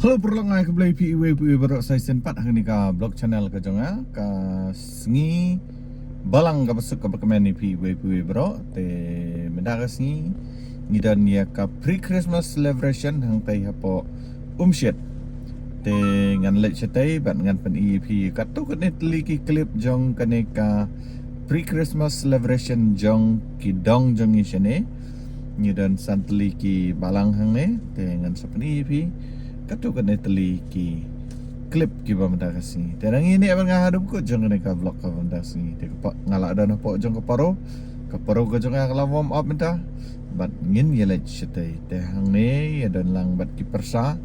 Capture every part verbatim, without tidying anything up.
Hello, paralok, nga ai khublei ïa phi iwei pa iwei baroh sa shisien pat ha kane ka vlog channel ka jong nga, ka sngi Balang kaba suk kaba kmen ïa phi iwei pa iwei baroh. Te mynta ka sngi ngi don ïa ka pre-Christmas celebration hangtei hapoh Umshit. Te ngan leit shatei bad ngan pyni ïa phi katto katne tylli ki clip jong kane ka pre-Christmas celebration jong ki dong jong ngi shane. Ngi don san tylli ki balang hangne, te ngan sa pyni ïa phi katto katne tylli ki clip kiba mynta ka sngi. Te nang ïa ne ban nga haduh kut jong kane ka vlog kaba mynta ka sngi. Te ka pa-, nga la don hapoh jong ka paro. Ka paro ka jong nga ka la warm up mynta. Bad ngin ïa leit shatei. Te hangne ïa don lang bad ki pyrsa.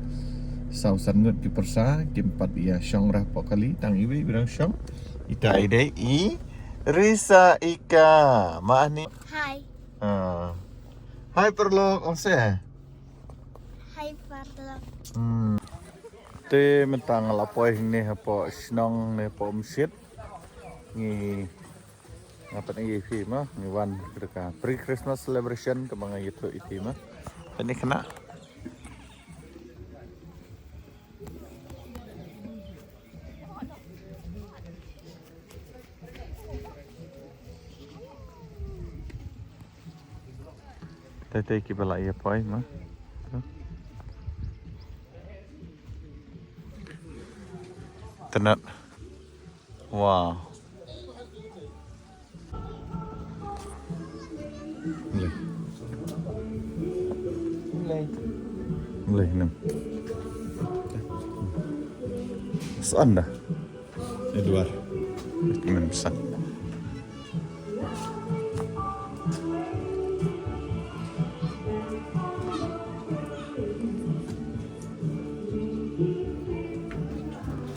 Saw san ngut ki pyrsa, kim pat ïa shong rah hapoh kali, tang iwei iwei dang shong. Ita i dei i Risa Ika. Ma ani. Hi. Ah. Hai paralok, ong se. Hi paralok. Hmm. Te mynta nga la poi hangne hapoh shnong ne hapoh Umshit. Ngi, nga pat ngi phi ma, ngi wan ka pre-Christmas celebration kaba nga ïathuh ïa phi ma. Te ni kena. Tei tei kiba la ïa poi ma. Tynat. Wow. Blei. Blei. Blei, nem. Saan dah. Edward. Edmund Sang.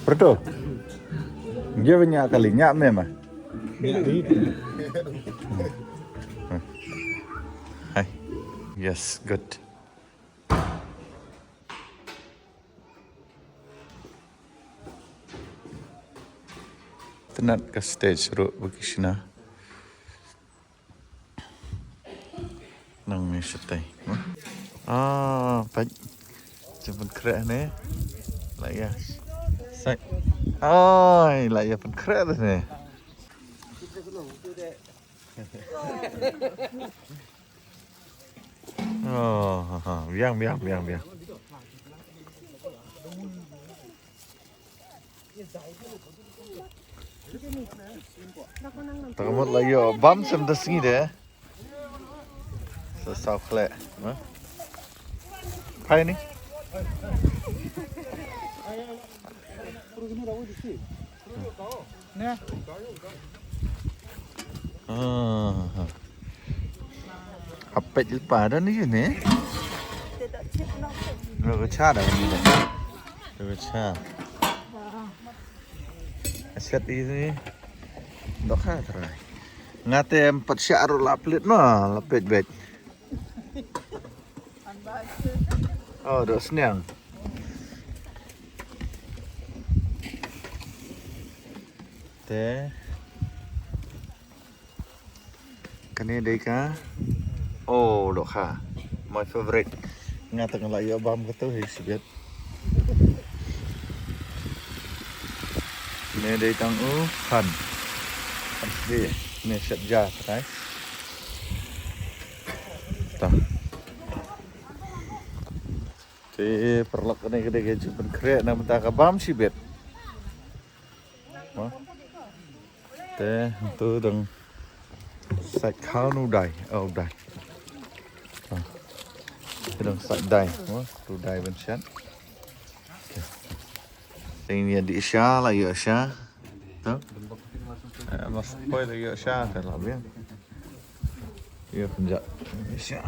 Perto. Dia banyak kali nyak memang. Hai. Yes, good. Tynat ka stage ruh ba ki shna. Nang ni shatai. Ah, peit. Jingpynkhreh ne. La ïa. Sai. Ai, la ïa pynkhreh ne. Oh, ha, ha. Biang, biang, biang, biang. Ta ka mut la ïoh bam shem da sngi de. Sa saw khleh, ha? Phai ni. Ah, ha. Hap peit lypa da ni ne. Lo ka cha da ni da. Lo ka cha. Aset ini. Dohkha trai. Nga te em pat shah ruh la peit ma, la peit peit. Oh, doh sniang. Te. Kane dei ka. Oh, dohkha. My favorite. Nga tang la ïoh bam kato hi sibet. Ne dei tang u khan. Khan sibet. Ne shet ja, guys. Ta. Te paralok kane ka dei ka jingpynkhreh na mynta ka bam sibet. Mo? Te tu dang sait khaw nu dai, oh dai. Ah. Tu dang sait dai, mo? Tu dai ban shat. Okay. Te ïa dih sha la ïoh sha. Tu. Eh, mas poi la ïoh sha te la biang. Ïa pynjah. Sha.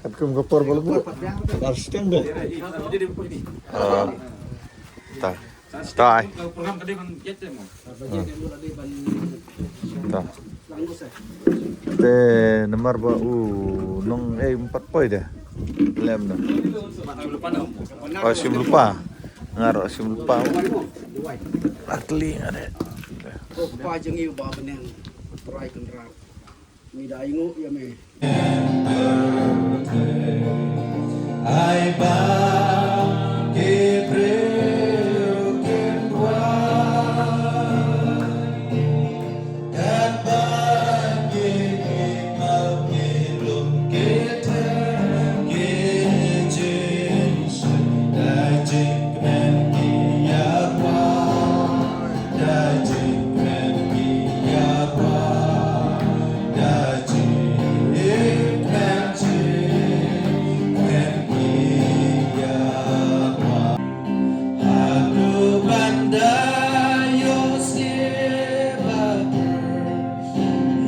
Katkum ka por ba la buh. Ar steng de. Ah. Ta. Stai. Program ka dei ban ïaid te mo. Ta. Te namar ba u nong ei um pat poi de. Lem na. Oh, shim lypa. Nga ruh shim lypa. Atli ada. Ko pa jong ngi ba bneng. Trai Kynrad. Ngi da ainguh ïa me. Ai ba ki briew kin wan.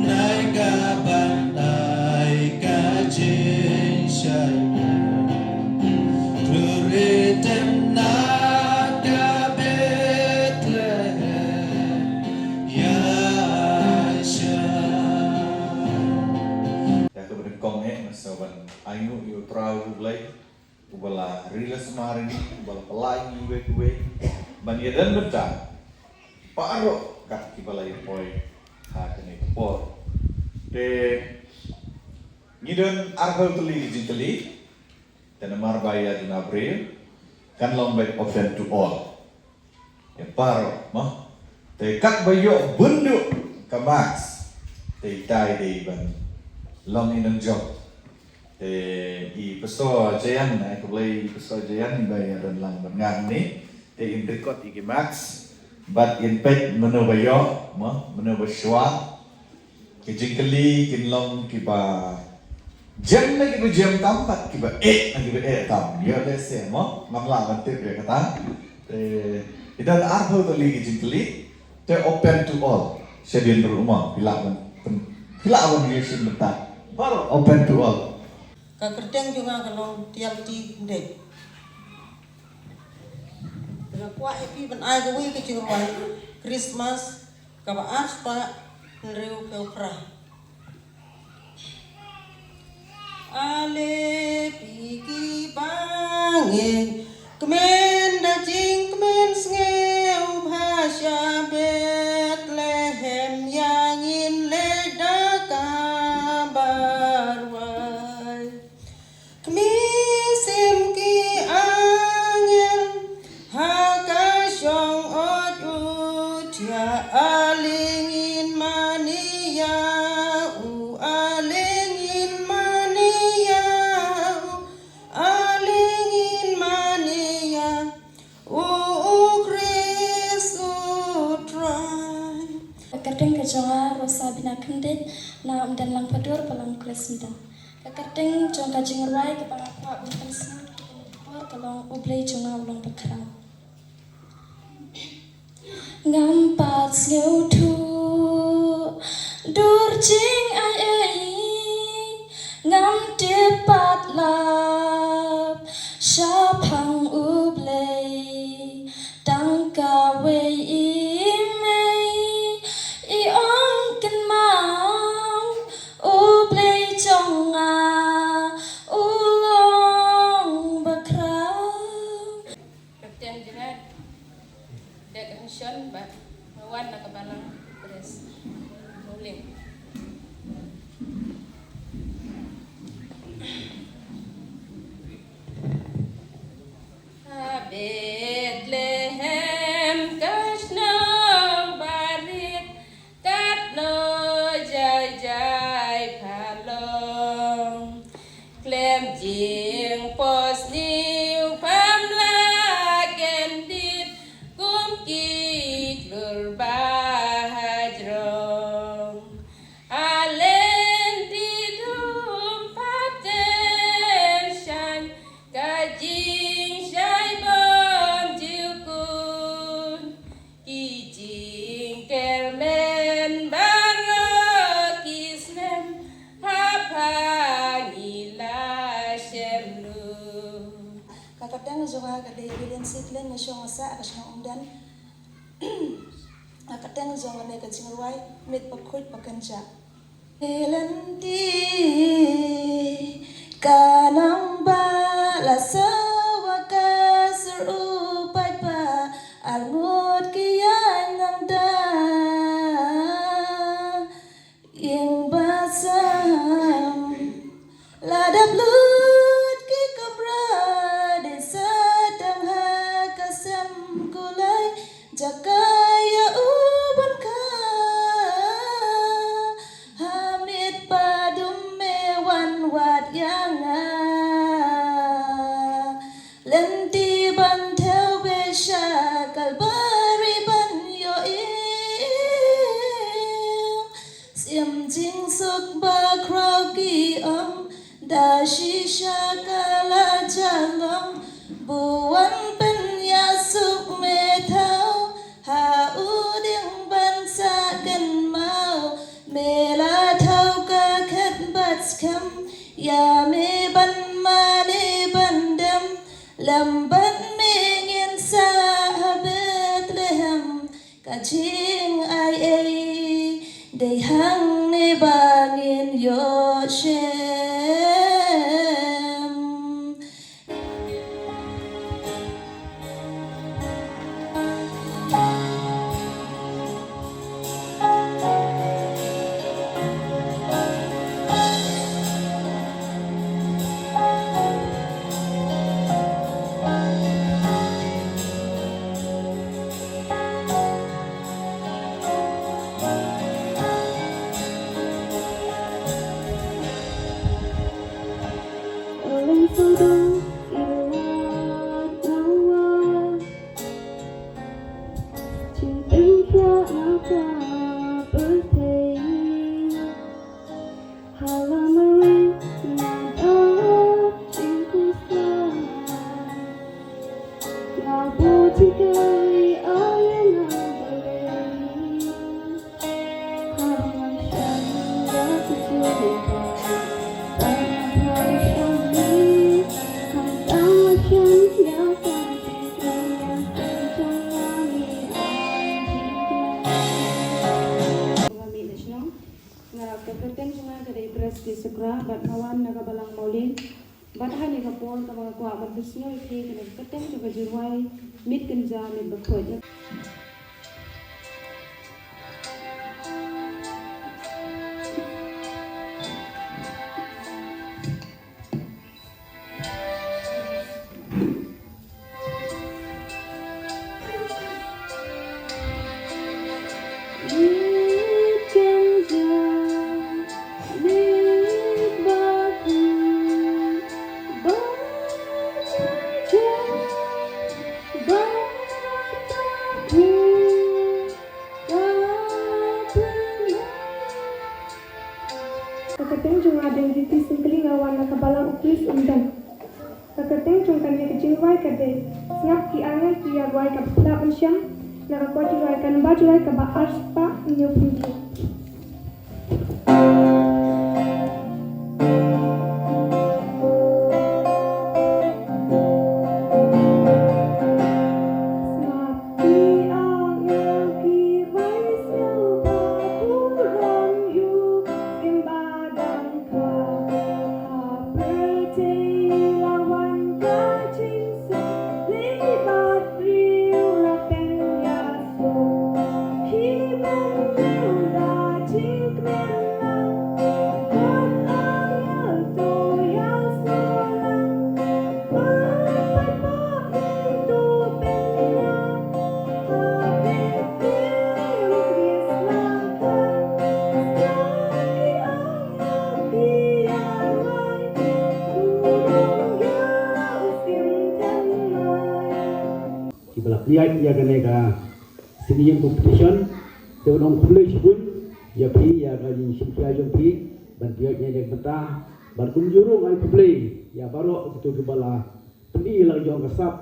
Nai ka ban ai ka jingshai. Turi tem na ka Bethlehem. Ya sha. Ya ka bad kong eh, masa ban ainguh ïa u Trai u Blei. Uba la ri la sumar ïa ngi, uba la pynlait ïa ngi iwei pa iwei. Ban ïadon bynta baroh kat kiba la ïapoi ha kane ka por. Te ngi don arphew tylli ki jingkylli. Te namar ba ïa duna briew kan long beit open to all. Ïa baroh, mo. Te katba ïoh bun duh ka mask. Te ita i dei ban long i nongjop. Te i Pastor Jayan, ai khublei i Pastor Jayan, i ba ïa don lang ban ngan ni. Te in record i ki mask. Bad in peit mano ba ïoh, mo, mano ba shuwa. Ki jingkylli kin long kiba jem ne kiba jem tam bad kiba eh ne kiba eh tam. Ïoh lehse mo ngam lah ban tip ïa kata. Te i don arphew tylli ki jingkylli. Te open to all. Shadien ruh mo phi lah ban pyn- phi lah ban ïa shin bynta. Baroh open to all. Ka kyrteng jong nga ka long Tialti Khyndiat. Te nga kwah ïa phi ban ai kawei ka jingrwai Christmas kaba ar spah hynriewphew phra. Ale phi kiba ngeit, kmen da jingkmen sngewbha sha Bethlehem, ïa ngin leit da kaba rwai. Khmih sim ki angel ha ka shong ot u thiah, ale ngin mane ïa u, ale ngin mane ïa u, ale ngin mane ïa u, u Khrist u Trai. Ka kyrteng ka jong nga Rosa Bina Khyndiat, na Umdenlang Padur, Balang Kresmda. Ka kyrteng jong ka jingrwai kaba nga kwah ban pynsngew ha kane ka por ka long U Blei jong nga u long bakhraw. Ngam pat sngewthuh dur jingai ei, ngam tip pat lap shaphang U Blei. Tang kawei i mei i ong kynmaw, U Blei jong nga u long bakhraw. Kyrteng jong nga Dek Hynshon bad nga wan na ka balang Kres Mawlieh. Ha Bethlehem ka shnong barit, katno jai jai pha long. Khlem jingpos sniew pham la kyndit kum ki khlur ba ha jrong. A lynti dum pat ter shaiñ, ka jingshai bymjukut. Ki jingkyrmen baroh ki snem, ha pha ngi la shem lut. Ka kyrteng jong nga ka dei William Siklen, nga shong nga sah ha ka shnong Umden. Ka kyrteng jong kane ka jingrwai, Mit Bakhuid Bakynjah. Lynti ka nang ba Lynti ban thew beit sha Kalbari ban ïoh im. Syiem jingsuk ba khraw ki ong, da shisha ka la jalong. Buwan pynïasuk me thaw ha u dieng ban sah kynmaw. Me la thaw ka khet bad skhem ïa me ban mane ban dem. Lem bad me ngin sah ha Bethlehem. Ka jingai ei dei hangne ba ngin ïoh shem. Nga, ka kyrteng jong nga ka dei Presti Sukra, bad nga wan na ka balang Mawlin. Bad ha kane ka por kaba nga kwah ban pynsngew ïa phi ka dei ka kyrteng jong ka jingrwai Mit Kynja Mit Bakhuid. Ka kyrteng jong nga dei Diti Syngkli, nga wan na ka balang u Chris Umdang. Ka kyrteng jong kane ka jingrwai ka dei Sngap ki angel ki ïa rwai kaba khlad mynsiem, na ka kot jingrwai ka namba jingrwai kaba arspah hynñiewphew. Kiba la pynïaid ïa kane ka singing competition, te ban ong khublei shibun ïa phi ïa ka jingshim khia jong phi ban pynïaid ïa kane ka bynta, bad kumjuh ruh ngan khublei ïa baroh kito kiba la pyni la ka jong ka sap.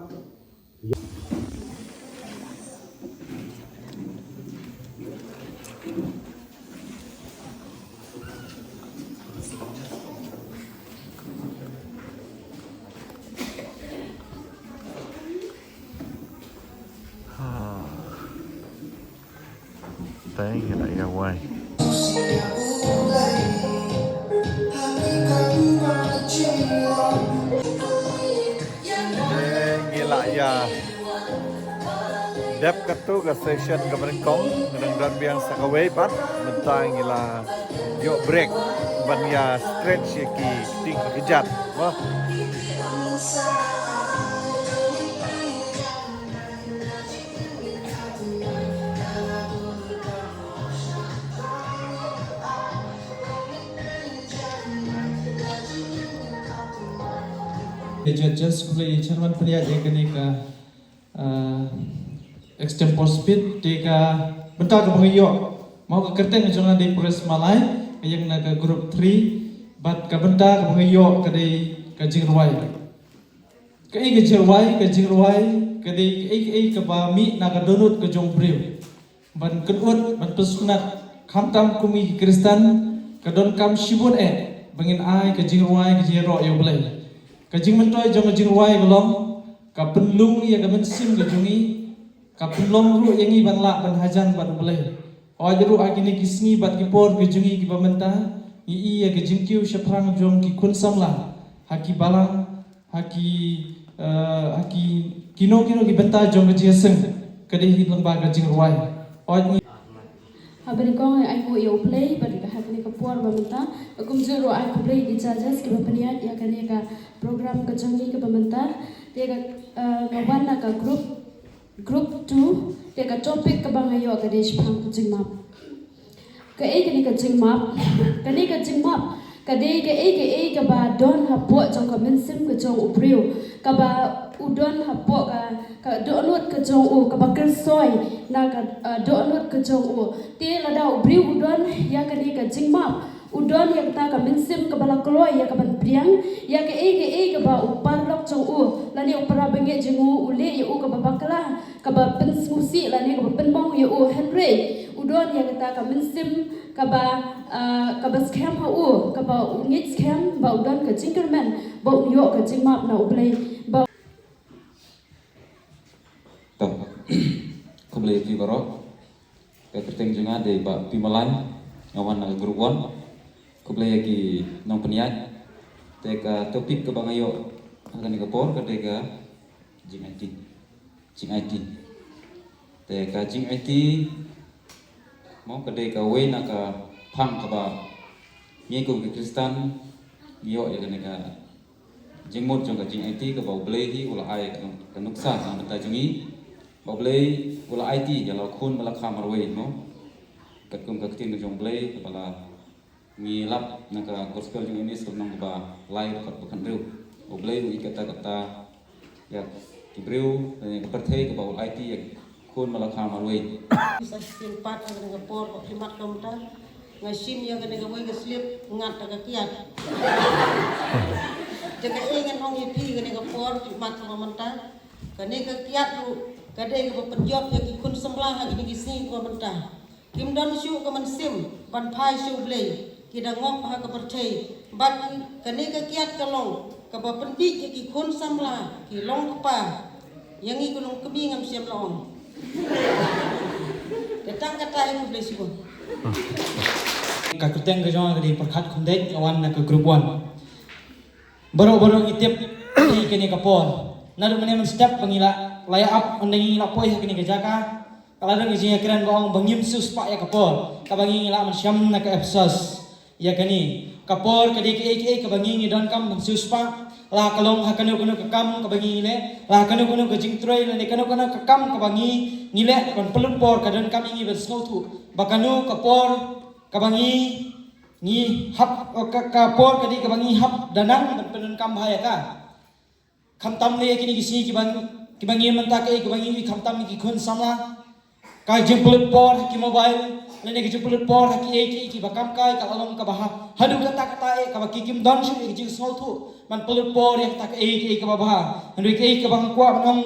Te ngi la ïa wai. Ngi la ïa dep katto ka session kaba nyngkong, ngi dang don biang sa kawei pat, mynta ngi la ïoh break ban ïa stretch ïa ki kti ki kjat. Wah. Judges, khublei chairman pynïaid ïa kane ka, uh, extempore speech, te ka bynta kaba nga ïoh, mo, ka kyrteng jong nga dei Pres Malai, ka ïeng na ka group three, bad ka bynta kaba nga ïoh ka dei ka jingrwai. Kaei ka jingrwai? Ka jingrwai ka dei kaei kaei kaba mih na ka dohnud ka jong u briew. Ban kynud, ban pynsngewtynnad, khamtam kum ngi ki Khristan, ka donkam shibun eh ba ngin ai ka jingrwai, ka jingïaroh ïa U Blei. Ka jingmyntoi jong ka jingrwai ka long ka pynlong ïa ka mynsiem ka jong ngi, ka pynlong ruh ïa ngi ban lah ban hajan bad U Blei. Hooid ruh ha kine ki sngi bad ki por ki jong ngi kiba mynta, ngi i ïa ka jingkiew shaphrang jong ki khun samla ha ki balang, ha ki, eh, ha ki kino kino ki bynta jong ka jingïaseng, ka dei hi lyngba ka jingrwai. Hooid ngi. Haba nyngkong ai nguh ïa U Blei bad ha kane ka por ba mynta, ka kumjuh ruh ai khublei ïa ki judges kiba pynïaid ïa kane ka program ka jong ngi kaba mynta. Te ka, eh, nga wan na ka group Group two, te ka topic kaba nga ïoh ka dei shaphang ka jingmap. Kaei kane ka jingmap? Kane ka jingmap ka dei kaei kaei kaba don hapoh jong ka mynsiem ka jong u briew, kaba u don hapoh ka, ka dohnud ka jong u, kaba kyrsoi na ka, uh, dohnud ka jong u. Te lada u briew u don ïa kane ka jingmap, u don ïa kata ka mynsiem kaba la kloi ïa ka ban pdiang ïa kaei kaei kaba u paralok jong u lane u parabangeit jong u u leh ïa u kaba bakla, kaba pynsngewsih lane kaba pynmong ïa u. Hynrei u don ïa kata ka mynsiem kaba, ah, kaba skhem ha u, kaba u ngeit skhem ba u don ka jingkyrmen ba un ïoh ka jingmap na U Blei. Ba To, khublei ïa phi baroh. Ka kyrteng jong nga dei Bah Pi Malai, nga wan na ka group one. Khublei ïa ki nongpynïaid. Te ka topic kaba nga ïoh ha kane ka por ka dei ka jingaiti. Jingaiti. Te ka jingaiti, mo, ka dei kawei na ka phang kaba ngi kum ki Khristan ngi ïoh ïa kane ka jingmut jong ka jingaiti kaba U Blei hi u la ai ka nuk-, ka nuksa na ka bynta jong ngi. Ba U Blei u la aiti ïa la u khun ba la kha marwei, mo. Katkum ka ktien ka jong U Blei kaba la ngi lap na ka gospel jong u Ïoannis ka lynnong kaba lai, dkhot ba khathynriew. U Blei u ïeit katta katta ïa ki briew, ïa ka pyrthei kaba u la aiti ïa u khun ba la kha marwei. Sa shisien pat ha kane ka por ba phi mat kumta, nga shim ïa kane kawei ka slip, ngat da ka kiad. Te kaei ngan ong ïa phi kane ka por phi mat kumta. Kane ka kiad ruh ka dei kaba pynjop ïa ki khun samla ha kine ki sngi kumta. Kim don shuh ka mynsiem ban phai sha U Blei, ki da ngop ha ka pyrthei. Bad kane ka kiad ka long kaba pynbiej ïa ki khun samla, ki long kpa. Ïa ngi ki long kmie ngam shym la ong. Te tang kata hi, khublei shibun. Ka kyrteng ka jong nga ka dei Pyrkhat Khumdeit, nga wan na ka group one. Baroh baroh ngi tip ïa kane ka por. Naduh mynne mynstep ba ngi la, la ïa ap, ynda ngi la poi ha kane ka jaka, ka la don ka jingïakren ba ong ba ngim siewspah ïa ka por kaba ngi, ngi la mynshem na ka Ephesus. Ïa kane ka por ka dei kaei kaei kaba ngi, ngi donkam ban siewspah, la ka long ha kano kano ka kam kaba ngi, ngi leh, la kano kano ka jingtrei lane kano kano ka kam kaba ngi, ngi leh, ban pynlut por ka donkam ïa ngi ban sngewthuh ba kano ka por kaba ngi, ngi hap, ka, ka por ka dei kaba ngi hap da nang ban pyndonkam bha ïa ka. Khamtam lei ïa kine ki sngi kiba, kiba ngi mynta kaei kaba ngi, khamtam ïa ki khun samla. Ka jingpynlut por ha ki mobile lane ka jingpynlut por ha kiei kiei kiba kam kai ka la long kaba ha, haduh katta katta eh kaba ki kim don shuh ïa ka jingsngewthuh ban pynlut por ïa kata kaei kaei kaba bha. Hynrei kaei kaba nga kwah ban ong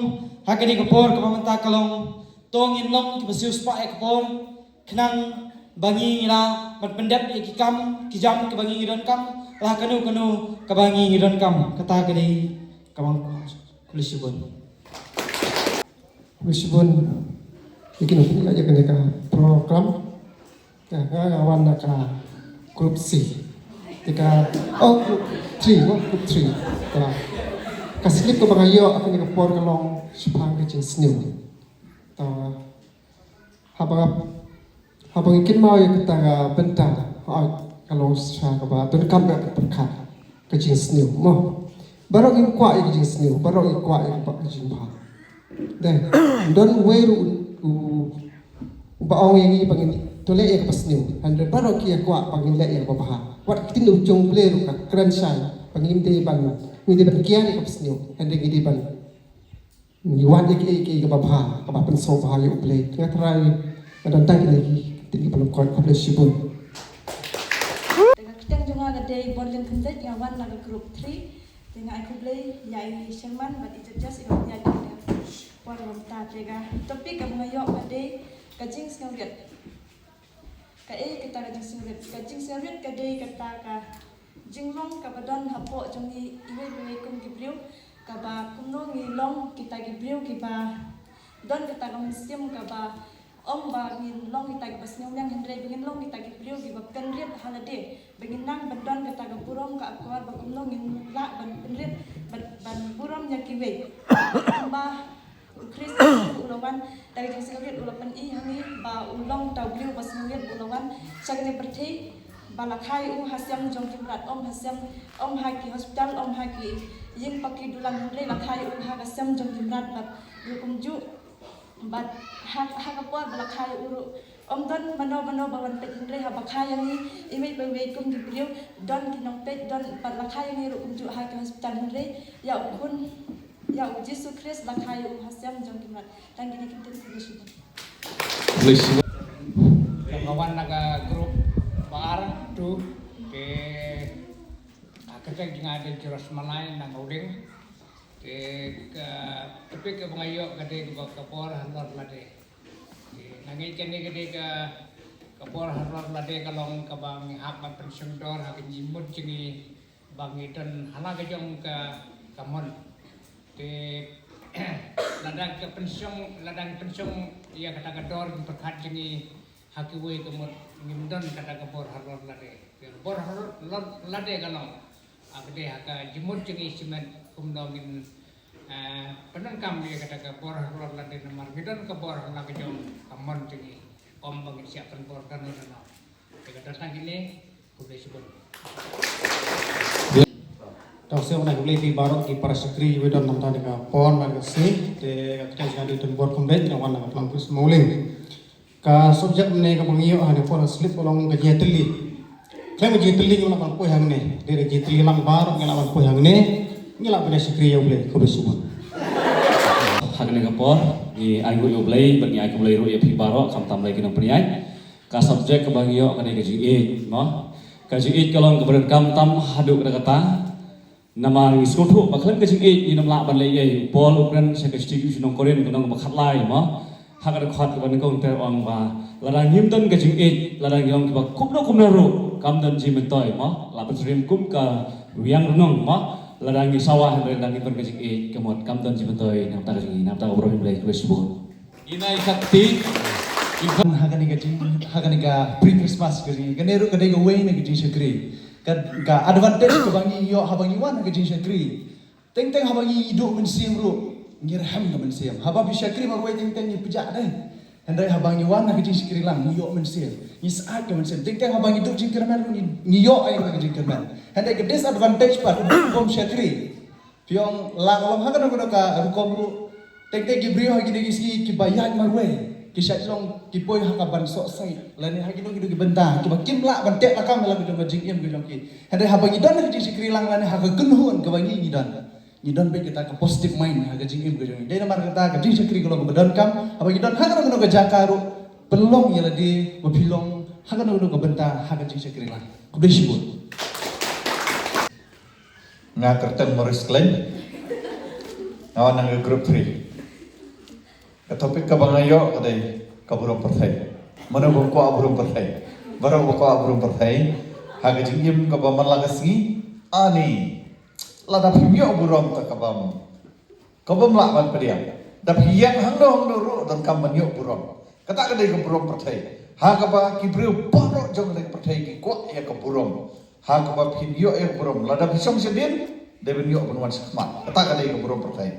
ha kane ka por kaba mynta ka long, to ngin long kiba siewspah ïa ka por. Khnang ba ngi, ngi lah ban pyndep ïa ki kam ki jam kiba ngi, ngi donkam, la kano kano kaba ngi, ngi donkam. Kata ka dei kaba nga kwah. Khublei shibun. Khublei shibun. Ïa ki nongpynïaid ïa kane ka program. Nga, nga wan na ka group C. Te ka, oh, group three, oh, group three. Ka, ka slip kaba nga ïoh ha kane ka por ka long shaphang ka jingsniew. Ta, haba nga, haba nga kynmaw ïa kata ka bynta, hooid, ka long shisha kaba donkam ïa ka pyrkhat, ka jingsniew, mo. Baroh ngi kwah ïa ka jingsniew, baroh ngi kwah ïa ka jingbha. Dei, don uwei ruh u, uba ong ïa ngi ba ngin to leh ïa kaba sniew. Hynrei baroh ki ïa kwah ba ngin leh ïa kaba bha. Wat ktien u jong U Blei ruh ka kren shai ba ngim dei ban Ngi dei ban kiar ïa ka pyrshah, hynrei ngi dei ban ngi wan ïa kaei kaei kaba bha, kaba pynsngewbha ïa U Blei. Nga trai nga don tang kine ki ktien kiba lyngkot, khublei shibun. Te ka kyrteng jong nga ka dei Borlin Khyndait, nga wan na ka group three. Te nga ai khublei ïa i chairman bad i judges iba pynïaid ïa ka por ba mynta. Te ka topic kaba nga ïoh ka dei ka jingsngewrit. Kaei kata ka jingsngewrit? Ka jingsngewrit ka dei kata ka jinglong kaba don hapoh jong ngi iwei pa iwei kum ki briew, kaba kumno ngi long kita ki briew kiba don kata ka mynsiem kaba ym ba ngin long kita kiba sngewlem, hynrei ba ngin long kita ki briew kiba pynrit ha lade, ba ngin nang ban don kata ka burom ka akor ba kumno ngin lah ban pynrit, ban, ban burom ïa kiwei. Kumba U Khrist u la wan da ka jingsngewrit, u la pyni ha ngi ba u long uta u briew ba sngewrit, ba u la wan sha kane ka pyrthei ba la kha ïa u ha sem jong ki mrad, ym ha sem, ym ha ki hospital, ym ha ki ïing paki dulan, hynrei la kha ïa u ha ka sem jong ki mrad. Bad ruh kumjuh, bad ha, ha ka por ba la kha ïa u ruh ym don mano mano ba wan peit, hynrei haba kha ïa ngi iwei pa iwei kum ki briew, don ki nongpeit, don, bad la kha ïa ngi ruh kumjuh ha ki hospital, hynrei ïa u Khun, ïa U Jisu Khrist la kha ïa u ha sem jong ki mrad. Tang kine ki ktien, khublei shibun. Khublei shibun. Nga wan na ka group ba ar, two, te, ah, ka kyrteng jong nga dei Jiros Malai na Ngawding. Te ka topic kaba nga ïoh ka dei kaba ka bor halor lade. Te nga ngeit kane ka dei ka, ka bor halor lade ka long kaba ngi hap ban pynshongdor ha ka jingmut jong ngi ba ngi don ha la ka jong ka, ka mon. Te lada ka pynshong, lada ngi pynshong ïa kata ka dor ngi pyrkhat jong ngi ha kiwei ka mut, ngim don kata ka bor halor lade. Ka bor halor lade ka long, ah, ka dei ha ka jingmut jong ngi shimet kumno ngin, eh, pyndonkam ïa kata ka bor halor lade, namar ngi don ka bor ha la ka jong ka mon jong ngi. Ym ba ngin shah pynbor kano kano. Te ka dang tang kine, khublei shibun. Tang shu ai khublei ïa phi baroh ki para shakri ba don na mynta ka por, na ka sngi. Te ka kyrteng jong nga dei Tembor Khyndait, nga wan na ka Plang Pris Mawleng. Ka subject mynne kaba ngi ïoh ha kane ka por slip ka long ka jingïatylli. Khlem ka jingïatylli ngim lah ban poi hangne. Dei ka jingïatylli lang baroh ngi lah ban poi hangne. Ngi lah ban ïa shakri ïa U Blei, khublei shibun. Ha kane ka por ngi ai nguh ïa U Blei bad ngi ai khublei ruh ïa phi baroh, khamtam ïa ki nongpynïaid. Ka subject kaba ngi ïoh ka dei ka jingïeit, mo. Ka jingïeit ka long kaba donkam tam haduh katta katta. Namar ngi sngewthuh ba khlem ka jingïeit ngin ym lah ban leh ei ei. U Paul u kren sha ka shithi u sha ki nong Korinth ka lynnong ba khatlai, mo. Ha ka dkhot kaba nyngkong te ong ba lada ngim don ka jingïeit, lada ngi long kiba kumno kumno ruh kam don jingmyntoi, mo. Lah ban shim kum ka wiang rnong, mo. Lada ngi sawa hynrei lada ngim don ka jingïeit, ka mut kam don jingmyntoi na ka bynta ka jong ngi, na ka bynta ka burom U Blei, khublei shibun. Inai kati. Ha kane ka jing, ha kane ka pre-Christmas ka jing, kane ruh ka dei kawei na ka jingshakri. Ka, ka advantage kaba ngi ïoh haba ngi wan ha ka jingshakri. Teng teng haba ngi duh mynsiem ruh ngi rhem ka mynsiem. Haba phi shakri marwei teng teng ngi pjah dei. Hynrei haba ngi wan ha ka jingshakri lang ngi ïoh mynsiem. Ngi syaid ka mynsiem. Teng teng haba ngi duh jingkyrmen ruh ngi, ngi ïoh ai ka jingkyrmen. Hynrei ka disadvantage pat ka bym shakri. Phi ong lah long ha kano kano ka rukom ruh. Teng teng ki briew ha kine ki sngi kiba ïaid marwei ki shait long ki poi ha ka ban sohsait lane ha kino kino ki bynta kiba kim lah ban teh lakam ïa la ka jong ka jingim ka jong ki. Hynrei haba ngi don ha ka jingshakri lang lane ha ka kynhun kaba ngi ngi don, ngi don beit kata ka positive mind ha ka jingim ka jong ngi. Dei namar kata ka jingshakri ka long kaba donkam. Haba ngi don ha kano kano ka jaka ruh pynlong ïa lade ba phi long ha kano kano ka bynta ha ka jingshakri lang. Khublei shibun. Nga kyrteng Morris Klein. Nga wan na ka group three. Ka topic kaba nga ïoh ka dei ka burom pyrthei. Mano ba kwah burom pyrthei? Baroh ba kwah burom pyrthei. Ha ka jingim kaba man la ka sngi, ani lada phim ïoh burom te kaba m Ka bym lah ban pdiang. Da phi ïeng hangno hangno ruh donkam ban ïoh burom. Kata ka dei ka burom pyrthei. Ha kaba ki briew baroh jong ka dei ka pyrthei ki kwah ïa ka burom. Ha kaba phin ïoh ïa ka burom lada phi shong shadien, dei ban ïoh ban wan shakhmat. Kata ka dei ka burom pyrthei.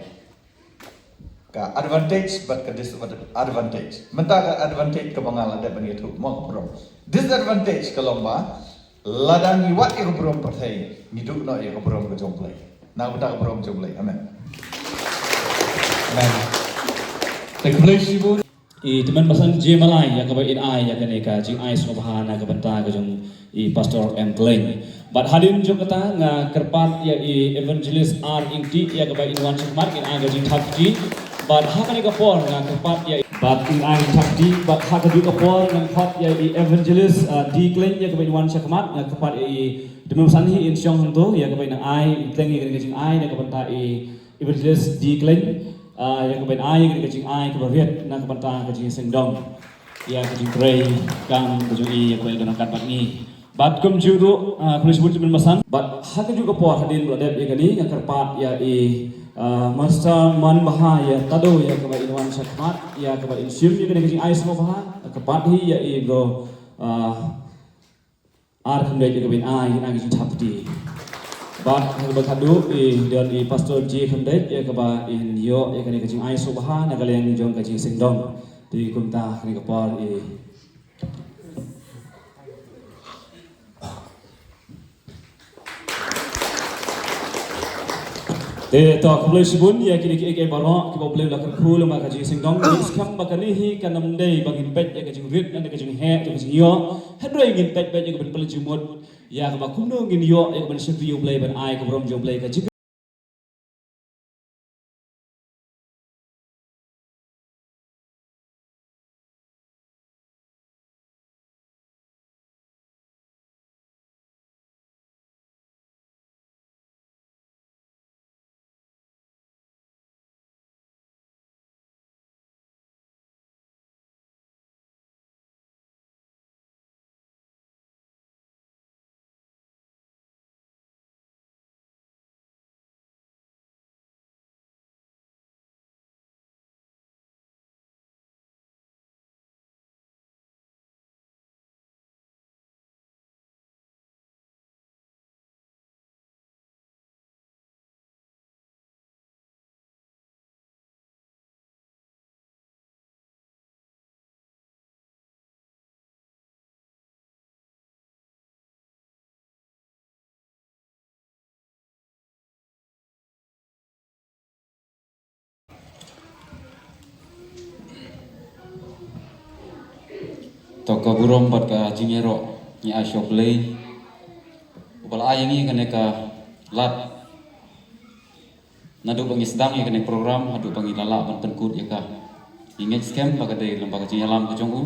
Ka advantage bad ka disadvantage. Mynta ka advantage kaba nga la dep ban ïathuh mo ka burom. Disadvantage ka long ba lada ngi wad ïa ka burom pyrthei, ngi duh noh ïa ka burom ka jong U Blei. Na ka bynta ka burom jong U Blei. Amen. Amen. Te khublei shibun. I Tymmen Basan J Malai ïa kaba in ai ïa kane ka jingai sngewbha na ka bynta ka jong i Pastor M Klein. Bad hadien jong kata nga kyrpad ïa i Evangelist R Ingti ïa kaba in wan shakhmat in ai ka jingthap kti. Bad ha kane ka por nga kyrpad ïa i, bad in ai ka jingthap kti. Bad ha kajuh ka por nga kyrpad ïa i Evangelist, uh, D Klein ïa kaba in wan shakhmat, nga kyrpad ïa i Tymmen Basan hi in shong hangto ïa kaba in ai, in teng ïa kane ka jingai na ka bynta i Evangelist D Klein, ah, ïa kaba in ai ïa kane ka jingai kaba rit na ka bynta ka jingsngewdom ïa ka jingtrei kam ka jong i ïa kaba in don ryngkat bad ngi. Bad kumjuh ruh, ah, khublei shibun Tymmen Basan. Bad ha kajuh ka por hadien ba la dep ïa kane nga kyrpad ïa i, ah, Master Manbha ïa Tado ïa kaba in wan shakhmat ïa kaba in shim ïa kane ka jingai sngewbha. Kyrpad hi ïa i bro, ah, Ar Khymdeit ïa kaba in ai, in ai ka jingthap kti. Bad ha kaba khatduh i don i Pastor J Khymdeit ïa kaba in ïoh ïa kane ka jingai sngewbha na ka liang jong ka jingsngewdom. Te kumta kane ka por i Te to khublei shibun ïa kine kiei kiei baroh kiba U Blei u la kyrkhu lyngba ka jingsngewdom. Ngi skhem ba kane hi kan ym dei ba ngin peit ïa ka jingrit ne ka jingheh ne ka jingïoh. Hynrei ngin peit beit ïa ka ban pynleit jingmut ïa kaba kumno ngin ïoh ïa ka ban shakri ïa U Blei ban ai ka burom jong U Blei ka jing To ka burom bad ka jingïaroh ngi ai sha U Blei uba la ai ïa ngi kane ka lad naduh ba ngi sdang ïa kane program haduh ba ngi la lah ban pynkut ïa ka. Ngi ngeit skhem ba ka dei lyngba ka jingïalam ka jong u.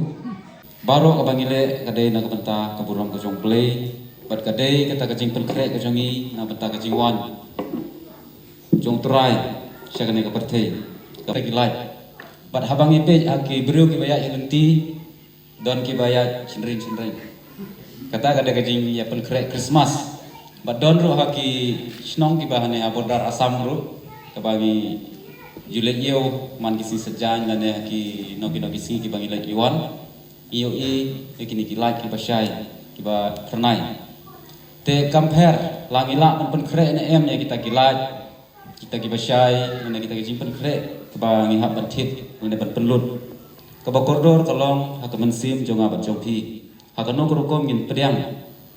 Baroh kaba ngi leh ka dei na ka bynta ka burom ka jong U Blei bad ka dei kata ka jingpynkhreh ka jong ngi na bynta ka jingwan jong U Trai sha kane ka pyrthei. Ka pyrthei ki lait bad haba ngi peit ha ki briew kiba ïaid ha lynti, don kiba ïaid shynrien shynrien. Kata ka dei ka jingïapynkhreh Christmas. Bad don ruh ha ki shnong kiba hangne ha border Assam ruh kaba ngi ju leit ïew man ki sngi Saitjaiñ lane ha kino kino ki sngi kiba ngi leit ïew wan. Ïohi ïa kine ki lait kiba shai kiba phyrnai. Te kam pher la ngi lah ban pynkhreh ne em ïa kita ki lait, kita kiba shai, ne kita ki jingpynkhreh kiba ngi hap ban thied ne ban pynlut, kaba kordor ka long ha ka mynsiem jong nga bad jong phi. Ha kano ka rukom ngin pdiang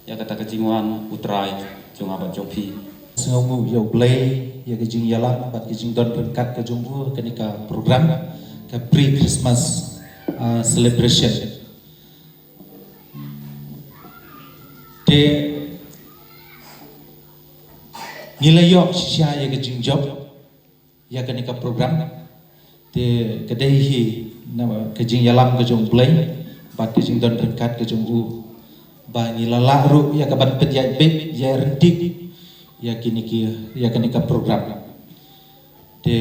ïa kata ka jingwan U Trai jong nga bad jong phi? Sngewnguh ïa U Blei ïa ka jingïalam bad ka jingdon ryngkat ka jong u ha kane ka program, ka pre-Christmas, ah, celebration. Te ngi la ïoh shisha ïa ka jingjop ïa kane ka program. Te ka dei hi na ka jingïalam ka jong U Blei bad ka jingdon ryngkat ka jong u ba ngi la lah ruh ïa ka ban pynïaid beit ïaid ryntih ïa kine ki, ïa kane ka program. Te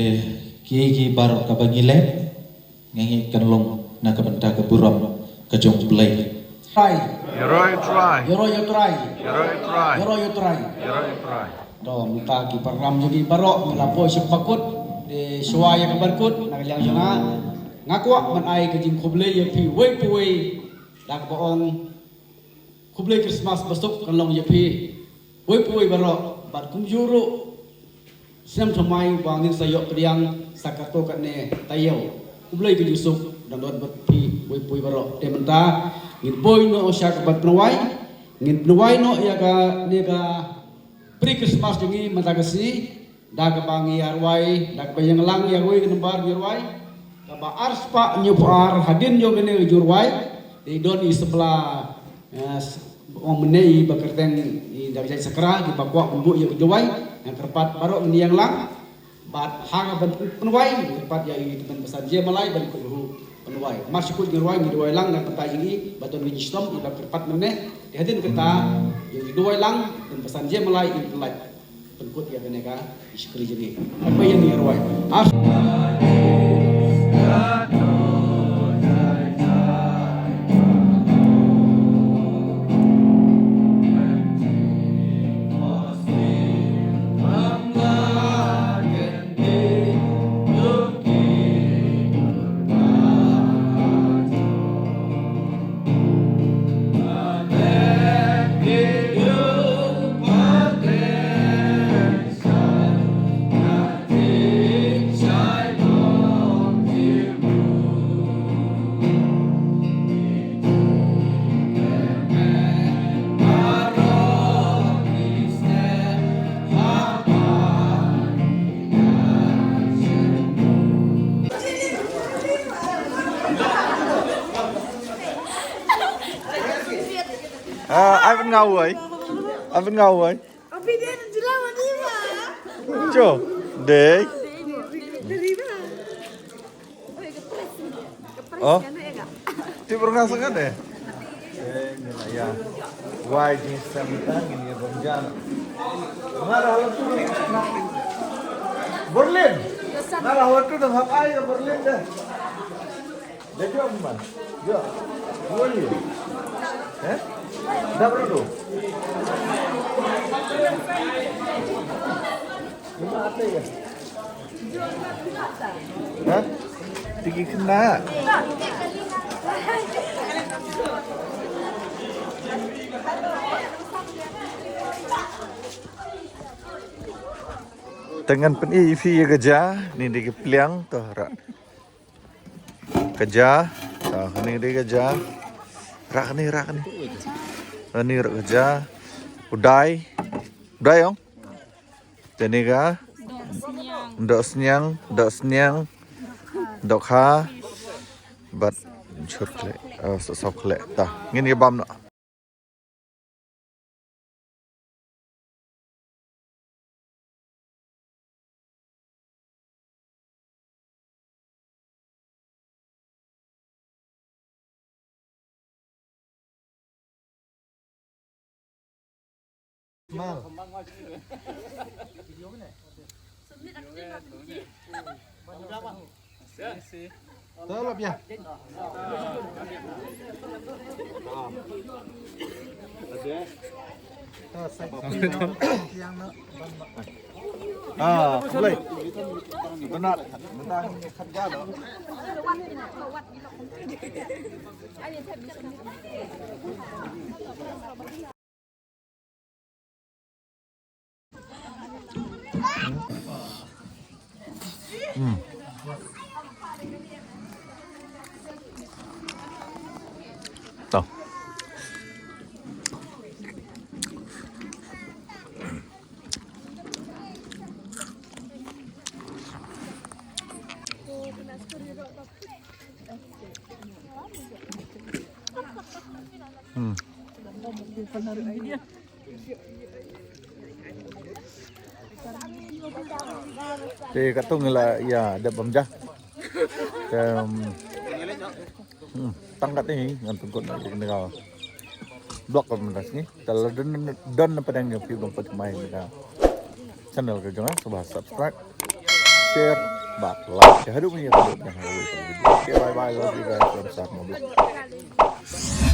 kiei kiei baroh kaba ngi leh nga ngeit kan long na ka bynta ka burom ka jong U Blei. Trai. Ïaroh ïa U Trai. Ïaroh ïa U Trai. Ïaroh ïa U Trai. Ïaroh ïa U Trai. Ïaroh ïa U Trai. To mynta ki program jong ngi baroh ngi la poi sha ba kut. Te shuwa ïa kaba kut na ka liang jong nga, nga kwah ban ai ka jingkhublei ïa phi uwei pa uwei da kaba ong khublei Christmas ba suk kan long ïa phi uwei pa uwei baroh bad kumjuh ruh snem thymmai ba ngin sa ïoh pdiang sa katto katne taïew. Khublei ka jingsuk dang don bad phi uwei pa uwei baroh. Te mynta ngin poi noh sha ka ban pynwai, ngin pynwai noh ïa kane ka pre-Christmas jong ngi mynta ka sngi da kaba ngi ïa rwai, da kaba ïa lang ïa rwai ka nambar ngi rwai. Ba ar spah hynñiew phew ar hadien jong kane ka jingrwai, dei don i samla, eh, s-, ong mynne i ba kyrteng i da ka jait Sakra, kiba kwah ban buh ïa ka jingrwai, nga kyrpad baroh ngin ïeng lang. Bad ha kaba pynwai, nga kyrpad ïa i Tymmen Basan Jaimalai ban kut ruh pynwai. Mar shu kut jingrwai, ngi duwai lang na ka bynta jong i, ba don ka jingshitom iba kyrpad mynne. Te hadien kata, ïa ngi duwai lang, Tymmen Basan Jaimalai in pynlait. Pynkut ïa kane ka shakri jong ngi. Haba ïa ngi rwai. Ar- Ah, ai ban ngau ai. Ai ban ngau ai. Jo, dei. Oh. Ti pernah sangat deh. Eh, ni lah ya. Wai jenis santan ini ya, Bang Jan. Nara halat tu. Berlin. Nara halat tu dah hap ai ke Berlin deh. Dah jom man. Jom. Dua ni. Eh? Dah berapa tu? Lima apa ya? Ha? Tiki kena. Te ngan pyni ïa phi ïa ka ja, ni dei ki pliang to rak. Ka ja, to, ni dei ka ja. Rak ni, rak ni. Ni rak ka ja. U dai. U dai ong. Te ni ka. Dohsniang, dohsniang, dohkha. Bad chur khleh, eh, sop khleh. Ta, ngin ïa bam noh. Mal. Tolop ya. Ah, boleh. Benar. Benar. Hmm. Tau. Hmm. Te katto ngi la ïa dep bam ja. Te, um, hmm, tang katne ngan pynkut na ïa kane ka vlog ka mynta sngi. Te lada don, don na pdeng ïa phi ba peit mai na ka channel ka jong nga, sngewbha subscribe, share bad like. Te haduh mynta ka video. Okay, bye bye, love you guys from Satma Vlog.